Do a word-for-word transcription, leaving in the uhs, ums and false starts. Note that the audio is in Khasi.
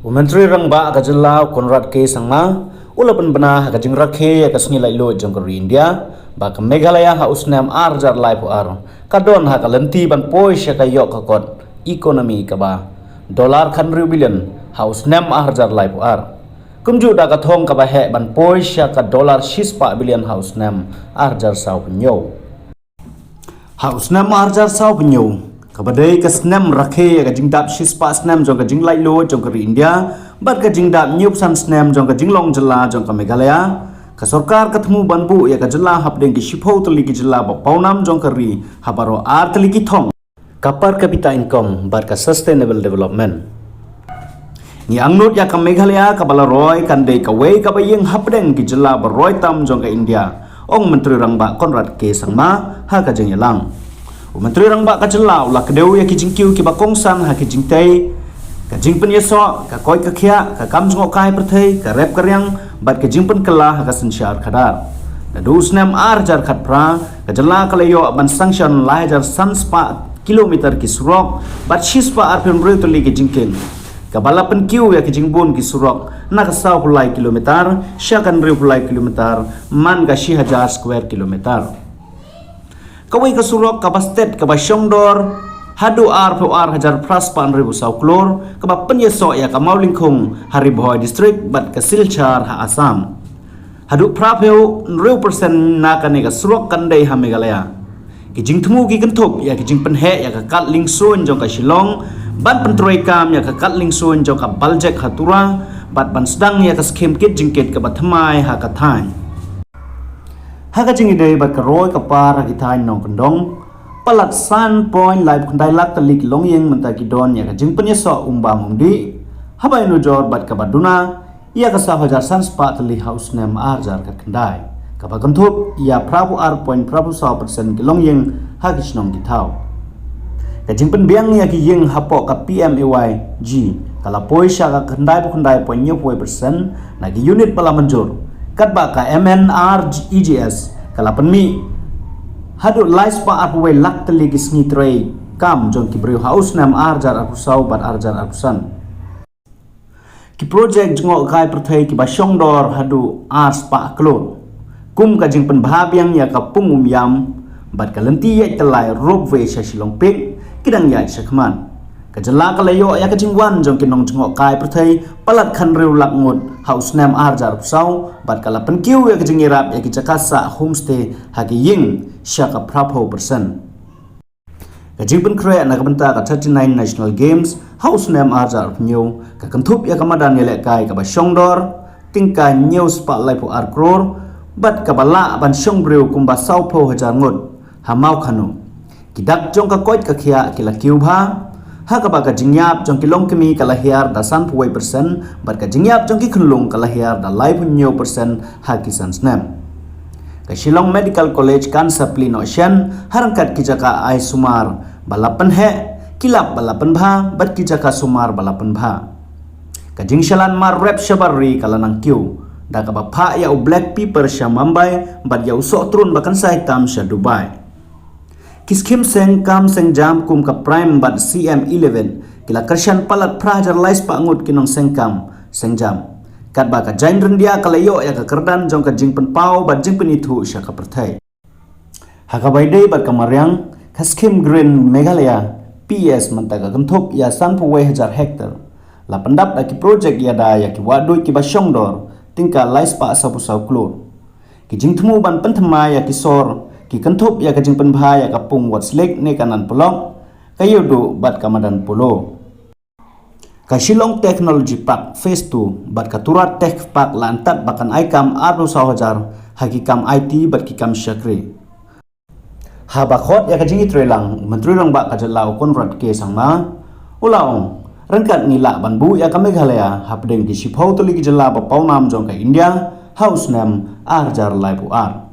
U Myntri Rangbah ka jylla u Conrad K Sangma u la pynbna ha ka jingrakhe ïa ka sngi laitluid jong ka ri India ba ka Meghalaya ha u snem ar hajar laiphew ar ka don ha ka lynti ban poi sha ka ïoh ka kot economy kaba dollar khathynriew billion ha u snem ar hajar laiphew ar. Kumjuh da ka thong kaba heh ban poi sha ka dollar shispah billion ha u snem ar hajar sawphew hynñiew. Ha u snem ar hajar sawphew hynñiew, kaba dei ka snem rakhe ïa ka jingdap shispah snem jong ka jinglaitluid jong ka ri India bad ka jingdap hynñiewphew san snem jong ka jinglong jylla jong ka Meghalaya, ka sorkar ka thmu ban buh ïa ka jylla hapdeng ki shiphew tylli ki jylla ba pawnam jong ka ri ha baroh ar tylli ki thong, ka per capita income bad ka sustainable development. Ngi angnud ïa ka Meghalaya kaba la roi kan dei kawei kaba ïeng hapdeng ki jylla ba roi tam jong ka India, ong Myntri Rangbah Conrad K Sangma ha ka jingïalang. U Myntri Rangbah ka jylla u la kdew ïa ki jingkiew kiba kongsan ha ki jingtei, ka jingpynïasoh, ka koit ka khiah, ka kam jngohkai pyrthei, ka rep ka riang bad ka jingpynkylla ha ka synshar khadar. Naduh u snem ar hajar khatphra, ka jylla ka la ïoh ban sanction lai hajar san spah kilometer ki surok bad shispah arphew hynriew tylli ki jingkieng, kaba la pynkiew ïa ki jingbun ki surok na ka sawphew lai kilometer sha ka hynriewphew lai kilometer man ka shi hajar square kilometer. Kawei ka surok kaba stet kaba shongdor haduh arphew ar hajar phra spah hynriewphew saw klur kaba pynïasoh ïa ka Mawlyngkhung ha Ri Bhoi District bad ka Silchar ha Assam. Haduh phraphew hynriew percent na kane ka surok kan dei ha Meghalaya. Ki jingthmu ki kynthup ïa ki jingpynheh ïa ka kad liengsuiñ jong ka Shillong, ban pyntreikam ïa ka kad liengsuiñ jong ka Baljek ha Tura bad ban sdang ïa ka skhim kit jingkit kaba thymmai ha ka thaiñ. Ha ka jingïadei bad ka roi ka par ha ki thaiñ nongkyndong, palat san point laiphew khyndai lak tylli ki longïing mynta ki don ïa ka jingpynïasoh um bam um dih, haba ïanujor bad kaba duna ïa ka saw hajar san spah tylli ha u snem ar hajar khatkhyndai, kaba kynthup ïa phraphew ar point phraphew saw percent ki longïing ha ki shnong ki thaw. Ka jingpynbiang ïa ki ïing hapoh ka P M A Y G ka la poi sha ka khyndaiphew khyndai point hynñiewphew percent na ki unit ba la mynjur, katba ka M N R E G S ka la pynmih haduh lai spah arphew wei lak tylli ki sngi treikam jong ki briew ha u snem ar hajar arphew saw bad ar hajar arphew san. Ki projek jngohkai pyrthei kiba shongdor haduh ar spah klur, kum ka jingpynbha biang ïa ka pung Umiam bad ka lynti ïaid tyllai ropeway sha Shillong Peak, ki dang ïaid shakhmat. Ka jylla ka la ïoh ïa ka jingwan jong ki nongjngohkai pyrthei palat khathynriew lak ngut ha u snem ar hajar arphew saw bad ka la pynkiew ïa ka jingïarap ïa ki jaka sah homestay ha ki ïing sha ka phraphew percent. Ka jingpynkhreh na ka bynta ka thirty-nine National Games ha u snem ar hajar arphew hynñiew ka kynthup ïa ka madan ïalehkai kaba shongdor tyngka hynñiew spah laiphew ar klur bad kaba lah ban shong briew kumba sawphew hajar ngut ha Mawkhanu. Ki dak jong ka koit ka khiah ki la kiew bha, ha kaba ka jingïap jong ki longkmie ka la hiar da sanphew wei percent bad ka jingïap jong ki khunlung ka la hiar da laiphew hynñiew percent ha ki san snem. Ka Shillong Medical College kan sa plie noh shen ha ryngkat ki jaka ai sumar ba la pynheh, ki lab ba la pynbha bad ki jaka sumar ba la pynbha. Ka jingshalan mar rep shabar ri ka la nang kiew, da kaba phah ïa u black pepper sha Mumbai bad ïa u sohtrun ba kan sa ïatam sha Dubai. Ki skhim seng kam seng jam kum ka Prime bad C M eleven ki la kyrshan palat phra hajar lai spah ngut ki nongseng kam seng jam, katba ka Jain Ryndia ka la ïoh ïa ka kyrdan jong ka jingpynpaw bad jingpynithuh sha ka pyrthei. Ha kaba ïadei bad ka mariang, ka skhim Green Meghalaya P E S mynta ka kynthup ïa sanphew wei hajar hektar, la pyndap da ki projek ïada ïa ki wahduid kiba shongdor tyngka lai spah sawphew saw klur. Ki jingthmu ban pynthymmai ïa ki sor ki kynthup ïa ka jingpynbha ïa ka pung Ward's Lake ne ka Nan Polok, ka Ïewduh bad ka Madan Polo. Ka Shillong Technology Park Phase two bad ka Tura Tech Park la antad ba kan ai kam arphew saw hajar ha ki kam I T bad ki kam shakri. Haba khot ïa ka jingïatreilang, u Myntri Rangbah ka jylla u Conrad K Sangma u la ong, ryngkat ngi lah ban buh ïa ka Meghalaya hapdeng ki shiphew tylli ki jylla ba pawnam jong ka India ha u snem ar hajar laiphew ar.